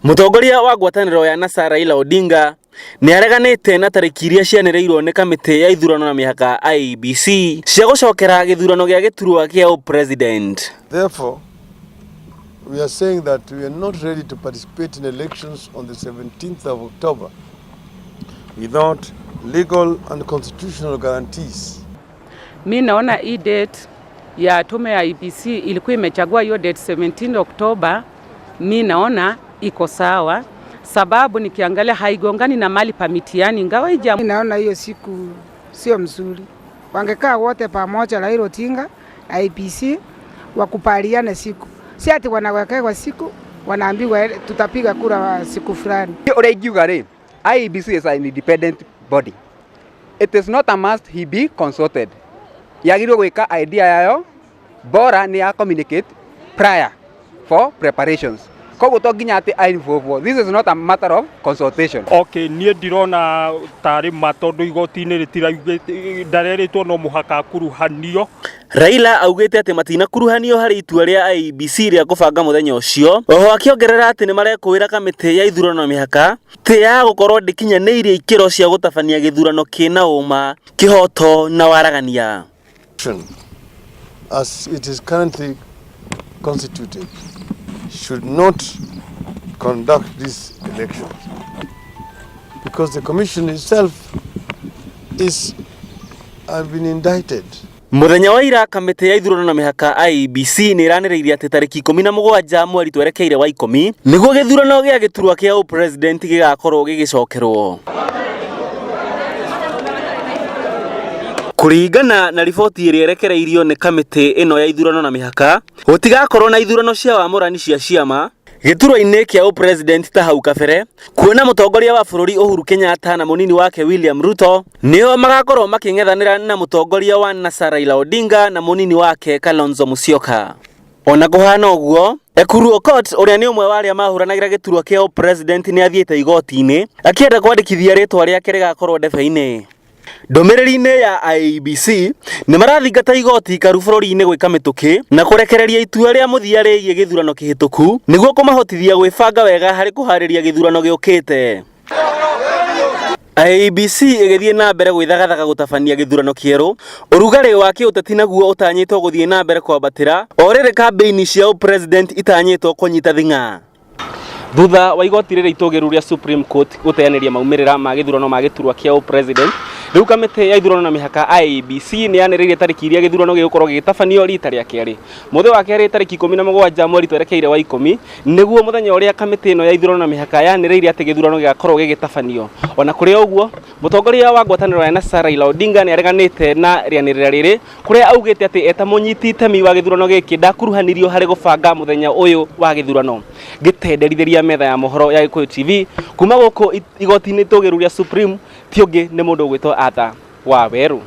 Mũtongoria wa ngwatanĩro ya NASA Raila Odinga nĩ areganĩte na tarĩki iria cianĩrĩirwo nĩ kamĩtĩ ya ithurano na mĩhaka IEBC cia gũcokera gĩthurano gĩa gĩturwa kĩa ũpresident. Therefore, we are saying that we are not ready to participate in elections on the 17th of October without legal and constitutional guarantees. Mi naona hii date ya tume ya IEBC ilikuwa imechagua hiyo date 17 Oktoba, mi naona iko sawa, sababu nikiangalia haigongani na mali pa mitihani, ingawa ija. Naona hiyo siku sio mzuri, wangekaa wote pamoja, Raila Odinga na IEBC wakubaliane siku, si ati wanawekewa siku wanaambiwa tutapiga kura siku fulani. Ũrĩa ingiuga rĩ, IEBC is an independent body. It is not a must he be consulted. Yagĩrĩirwo gwĩka idea yayo bora nĩ ya communicate prior for preparations. Koguo to nginya atĩ involve. This is not a matter of consultation. Okay, niĩ ndirona tarĩ ma tondũ igoti-inĩ rĩtiraugĩte ndarerĩtwo no mũhaka akuruhanio. Raila augĩte atĩ matinakuruhanio harĩ itua rĩa IEBC rĩa kũbanga mũthenya ũcio, oho akĩongerera atĩ nĩ marekũĩra kamĩtĩ ya ithurano na mĩhaka tĩ ya gũkorwo ndĩkinyanĩirie ikĩro cia gũtabania gĩthurano kĩna ũma, kĩhoto na waragania. As it is currently constituted, should not conduct these elections because the commission itself is has been indicted. Mũthenya wa ira kamĩtĩ ya ithurano na mĩhaka IEBC nĩ ĩranĩrĩirie atĩ tarĩki 17 mweri twerekeire wa 10 nĩguo gĩthurano gĩa gĩturwa kĩa ũpresident gĩgakorwo gĩgĩcokerwo. Kũringana na riboti ĩrĩa ĩrekereirio nĩ kamĩtĩ ĩno ya ithurano na mĩhaka, gũtigakorwo na ithurano cia wamũrani cia ciama gĩturwa-inĩ kĩa ũpresident ta hau kabere, kuona mũtongoria wa bũrũri Uhuru Kenyatta na mũnini wake William Ruto nĩo magakorwo makĩng'ethanĩra na mũtongoria wa NASA Raila Odinga na mũnini wake Kalonzo Musyoka. Ona kũhana ũguo, Ekuru Aukot ũrĩa nĩ ũmwe wa arĩa mahũranagĩra gĩturwa kĩa ũpresident nĩ athiĩte igoti-inĩ akĩenda kwandĩkithia rĩtwa rĩake rĩgakorwo ndebe-inĩ. Ndũmĩrĩri-inĩ ya IEBC nĩ marathingata igoti ikaru bũrũri-inĩ gwĩka mĩtũkĩ na kũrekereria itua rĩa mũthia rĩgiĩ gĩthurano kĩhĩtũku nĩguo kũmahotithia gwĩbanga wega harĩ kũharĩria gĩthurano gĩũkĩte. IEBC ĩgĩthiĩ na mbere gwĩthagathaga gũtabania gĩthurano kĩerũ, ũrugarĩ wa kĩũteti naguo ũtanyĩtwo gũthiĩ na mbere kwambatĩra o rĩrĩ kambĩini cia ũpresident itanyĩtwo kũnyita thing'a. Thutha wa igoti rĩrĩ itũgĩru rĩa Supreme Court gũteanĩria maumĩrĩra ma gĩthurano ma gĩturwa kĩa ũpresident, rĩu kamĩtĩ ya ithurano na mĩhaka IEBC nĩ yanĩrĩire tarĩki iria gĩthurano gĩgũkorwo gĩgĩtabanio rita rĩa kerĩ. Mũthĩ wa kerĩ tarĩki 17 mweri twerekeire wa 10 nĩguo mũthenya ũrĩa kamĩtĩ ĩno ya ithurano na mĩhaka yanĩrĩire atĩ gĩthurano gĩgakorwo gĩgĩtabanio. Ona kũrĩ o ũguo, mũtongoria wa ngwatanĩro ya NASA Raila Odinga nĩ areganĩte na rĩanĩrĩra rĩrĩ kũrĩa augĩte atĩ eta mũnyiti itemi wa gĩthurano gĩkĩ ndakuruhanirio harĩ gũbanga mũthenya ũyũ wa gĩthurano. Ngĩtenderithĩria metha ya mohoro ya Gĩkũyũ TV kuma gũkũ igoti-inĩ itũgĩru rĩa Supreme ti ũngĩ nĩ mũndũ ũgwĩtwo Arthur Waweru.